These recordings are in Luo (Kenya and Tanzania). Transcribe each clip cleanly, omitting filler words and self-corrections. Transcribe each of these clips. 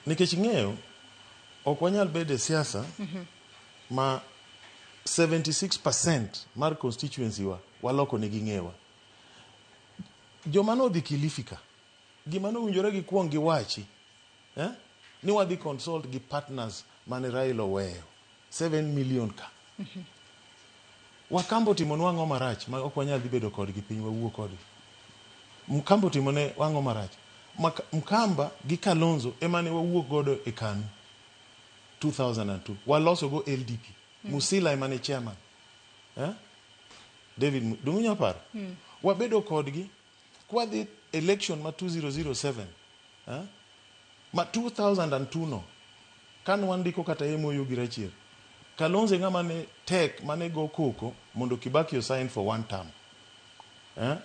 Nikech ing'eyo, ok wanyal bedo e siasa ma 76% mar constituency wa waloko negi ng'ewa. Joma nodhi Kilifi ka, gima nowinjore gikuong giwachi, eh? Ni wadhi consult gi partners mane Raila oweyo 7 million ka. Wakambo otimonwa ang'o marach ma ok wanyal dhi bedo kodgi piny wawuo kodgi? Mkamba otimone ang'o marach? Mkamba gi Kalonzo ema ne wawuok godo e KANU 2002. Waloso go LDP. Musila ema ne chairman. Eh? David, donge unyalo paro? Wabedo kodgi kwadhi election ma 2007, eh? Ma 2002 no kane wandiko kata MOU gi Rachier, Kalonzo e ng'ama ne tek mane go koko mondo Kibaki osign for one term. Eh?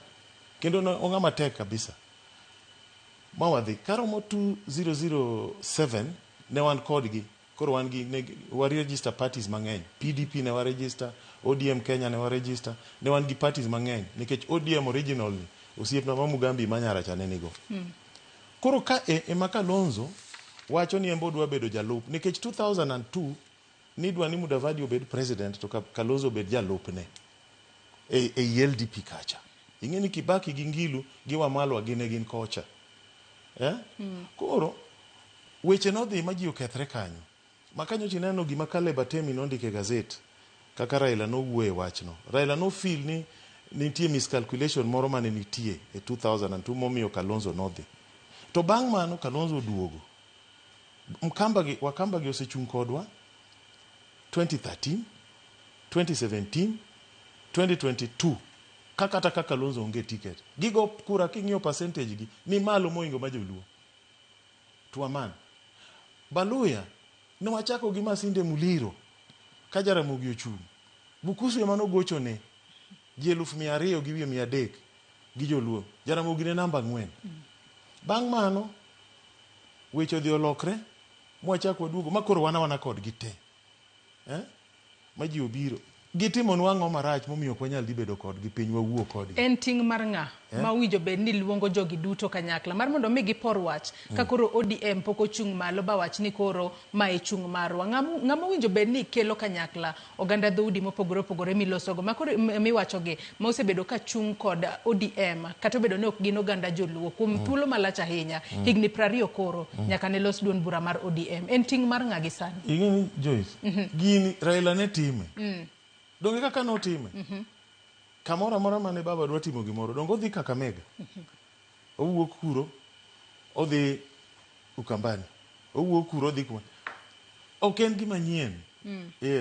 Kendo ne ong'ama tek kabisa. Ma wadhi karomo 2007 ne wan kodgi koro wan gi ne wa register parties mang'eny. PDP ne wa register, ODM Kenya ne wa register, ne wan gi parties mang'eny nikech ODM original ni osiepna ma Mugambi Manyara cha ne nigo. Koro ka e ema Kalonzo wacho ni en be odwa bedo jalup nikech 2002 nidwa ni Mudavadi obed president to Kalonzo obed jalupne e LDP kacha. Ing'e ni Kibaki gi Ngilu gi Wamalwa gin ne gin kocha. Eh? Koro weche nodhi ma ji okethre kanyo. Ma kanyocha ineno gima Caleb Atemi nondiko e gazet kaka Raila nowuoyo e wachno. Raila no feel ni nitie miscalculation moro mane nitie e 2002 momiyo Kalonzo nodhi. To bang' mano Kalonzo oduogo. Mkamba gi, Wakamba gi osechung' kodwa 2013, 2017, 2022 ka kata ka Kalonzo onge ticket. Gigo kura king'iyo percentage gi ni malo mohingo ma joluo. To a man. Baluya ne wachako gi Masinde Muliro ka Jaramogi ochung'. Bukusu ema nogochone ji 200,000 gi wiye 300 gi joluo. Jaramogi ne namba 4. Bang' mano weche odhi olokre mwachako waduogo ma koro wan awana kodgi te. Eh? Ma ji obiro. Gitimonwa ang'o marach momiyo ok wanyal dhi bedo kodgi piny wawuo kodgi? En ting' mar ng'a ma owinjo bed ni luongo jogi duto kanyakla mar mondo mi gipor wach ka koro ODM pok ochung' malo ba wach ni koro ma e chung' marwa. Ng'ama owinjo bed ni kelo kanyakla oganda dhoudi mopogore opogore milosogo ma koro miwachogi ma osebedo ka chung' kod ODM kata obedo ni ok gin oganda joluo kuom thuolo malach ahinya higni 20 koro nyaka ne los duond bura mar ODM. En ting' mar ng'a gi sani? Ing'e ni Joyce, gini Raila ne time. Donge kaka notime? Kamoro amora mane baba dwa timo gimoro, donge odhi Kakamega? Owuok kuro, odhi Ukambani. Owuok kuro odhi kuma. Ok en gima nyien. Yeah.